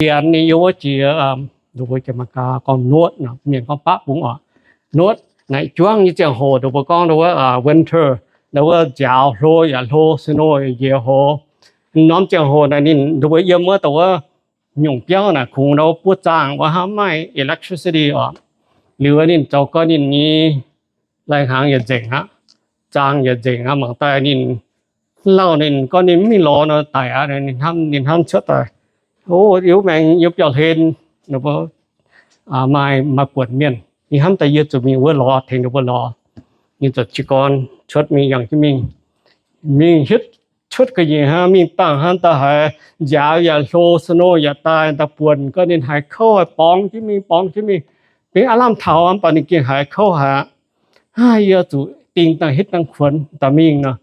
Janx ninh yiem wuov jiex, mbuo Janx-Megaa gorngv north, mienh gorngv baqv bung oc. North naaic juangv nyei ziangh hoc, ninh mbuo gorngv wuov winter, wuov nziaaux hlo yaac hlo, snow yaac njiec hoz. Norm ziangh hoc naaic ninh, ninh mbuo yiem wuov, dongh wuov nyungc biauv naaic kungx nor buov zaangh wuov, hnangv maaih electricity oc. Liuz ninh zoux gorn ninh nyei lai-hnaangx yietc nzengc aqv, zaangh yietc nzengc aqv. Mangc daaih ninh lauh, ninh gorngv ninh mv mingh lorz nor daic aqv. Ninh hnamv, ninh hnamv cuotv daaih, o, yie maengx yiem biauv-hlen, maaih, maaih buonc mienh. Ninh hnamv daaih yie zuqc mingh wuov lorz, tengx ninh mbuo lorz. Ninh ziouc jiez gorn cuotv mingh, yangh jienv mingh. Mingh hietv cuotv ga'nyiec hnangv, mingh dangh hnangv daaih haiz nziaaux yaac hlo, snow yaac daaih, daaih buonc, gorngv ninh haiz kouv, haiz borngz jienv mingh, borngz jienv mingh. Bingx aav lamh taux, mv baac ninh gengh haiz kouv haic aqv. Aav, yie zuqc dingh dangh hitv dangh kuonx daaih mingh nor.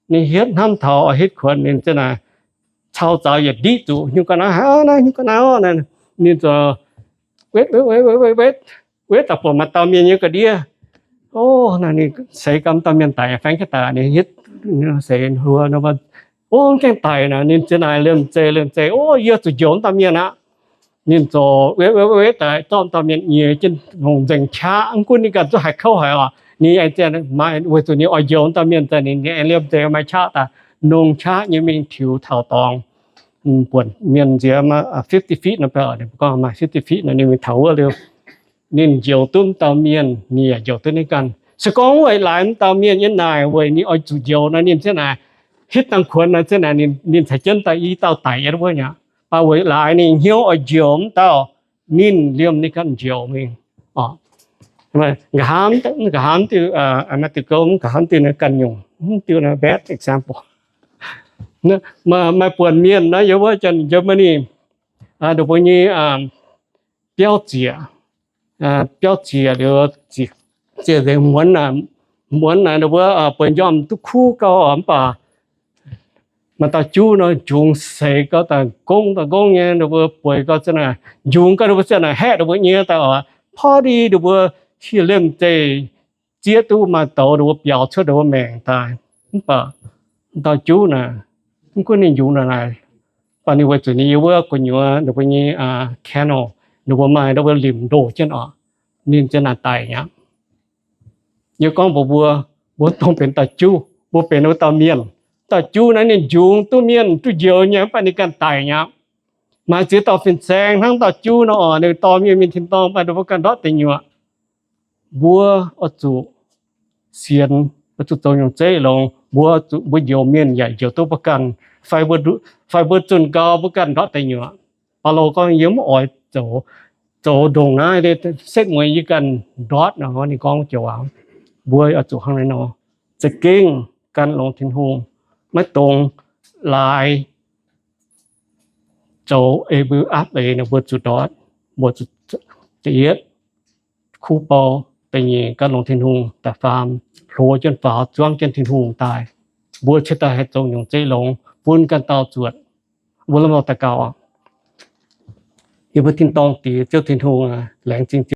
Ninh hietv hnamv taux oix hitv kuonx, ninh ziouc naaic cau zaux yietc ndiqv zuqc nyungc ga'naaiv, haiz naaiv nyungc ga'naaiv oc. Ninh ziouc wetv, wetv, wetv, wetv, wetv, wetv daaih buatc maaih dauh mienh nyei ga'ndiev. O, naaic ninh seix gau, dauh mienh daic, faengv jienv daic. Ninh hietv seix hluo, o, mv gaengh daic naaic. Ninh ziouc naaic liemh zeih, liemh zeih, o, yie zuqc njoux dauh mienh aqv. Ninh ziouc wetv, wetv, wetv daaih zorqv dauh mienh nyiex jienv longc nzengc qaqv. Mv gunv ninh ganh zungv haiz kouv haic oc, ninh aengx ziouc maaih, weic zuqc ninh oix njoux dauh mienh daaih, ninh aengx liemh zeih maaih qaqv daaih, nongh qaqv nyei mingh tiux taux dorngx. Buonc mienh nziex fifty feet nor, ninh mbuo gorngv maaih fifty feet nor, ninh mingh taux wuov liuz, ninh njoux duqv dauh mienh, ninh yaac njoux duqv ninh ganh. Se gorngv weic laaix dauh mienh nyei naaic weic ninh oix zuqc njoux nor, ninh ziouc naaic hitv dangh kuonx nor, ziouc naaic ninh caux jienv daaih i dauh daic yietv wuov nyei. Mv baac weic laaix ninh hnyouv oix njoux wuov dauh, ninh liemh ninh ganh njoux mingh. Nqa'haav, nqa'haav diuh, maaih diuh gouv, nqa'haav diuh naaiv ganh nyungc, diuh naaiv bad example. Maaih buonc mienh naaiv yiem wuov Germany, ninh mbuo nyei biauv ziec, biauv ziec liuz, ziec nzengc muonz, muonz naaic ninh mbuo bueix njormh duqv kuv gau, mv baac maaih dauh juv nor, njungx seix gau, daaih gongv daaih gongv nyei, ninh mbuo bueix gau ziouc naaic, njungx gau ninh mbuo ziouc naaic haeqv ninh mbuo nyei daaih oc. Party ninh mbuo hieh liemh zeih zieqv duqv maaih douz ninh mbuo biaux cuotv ninh mbuo maengc daaih. Mv baac dauh juv naaic, mv gunv ninh njungx naaic, mv baac ninh weic zuqc ninh yiem wuov gu'nyuoz ninh mbuo nyei kennel, ninh mbuo maaih ninh mbuo limc ndoh jienv oc, ninh ziouc naaic daic nyei aqv. Yie gorngv mbuox mbuo, mbuo dongh benx dauh juv, mbuo benx wuov dauh mienh. Dauh juv naaiv ninh njungx duqv mienh duqv njoux nyei, mv baac ninh ganh daic nyei aqv. Maaih ziex dauh fin-saeng hnangv dauh juv nor oc, ninh dorh mienh mingh tin-dorngh, mv baac ninh mbuo ganh ndortv deic nyuoqc. Mbuo oix zuqc sienx, oix zuqc zoux nyungc zeiv longx. Mbuo zuqc, mbuo njoux mienh yaac njoux duqv mbuo ganh, fai mbuo zunh gau mbuo ganh ndortv deic nyuoqc. Baulo gorngv, yie mv oix zoux, zoux ndongc naaiv, setv mueiz yie ganh ndortv nor, ninh gorngv joux waac. Mbuo oix zuqc hnangv naaiv nor, za'gengh gan longx Tin-Hungh, maiv dungx laaix zoux ei mbuo aapv eix nor, mbuo zuqc ndortv. Mbuo zuqc, da'yietv, kuv bou, da'nyeic, gan longx Tin-Hungh, da'faam, hlox jienv faaux zuangv jienv Tin-Hungh daaih. Mbuo cingx daaih haih zoux nyungc zeiv longx bun ganh dauh zuotc. Mbuo lamh daux gaux. Yie mbuo tin-dorngh Diex Ziouv Tin-Hungh, laengz zingh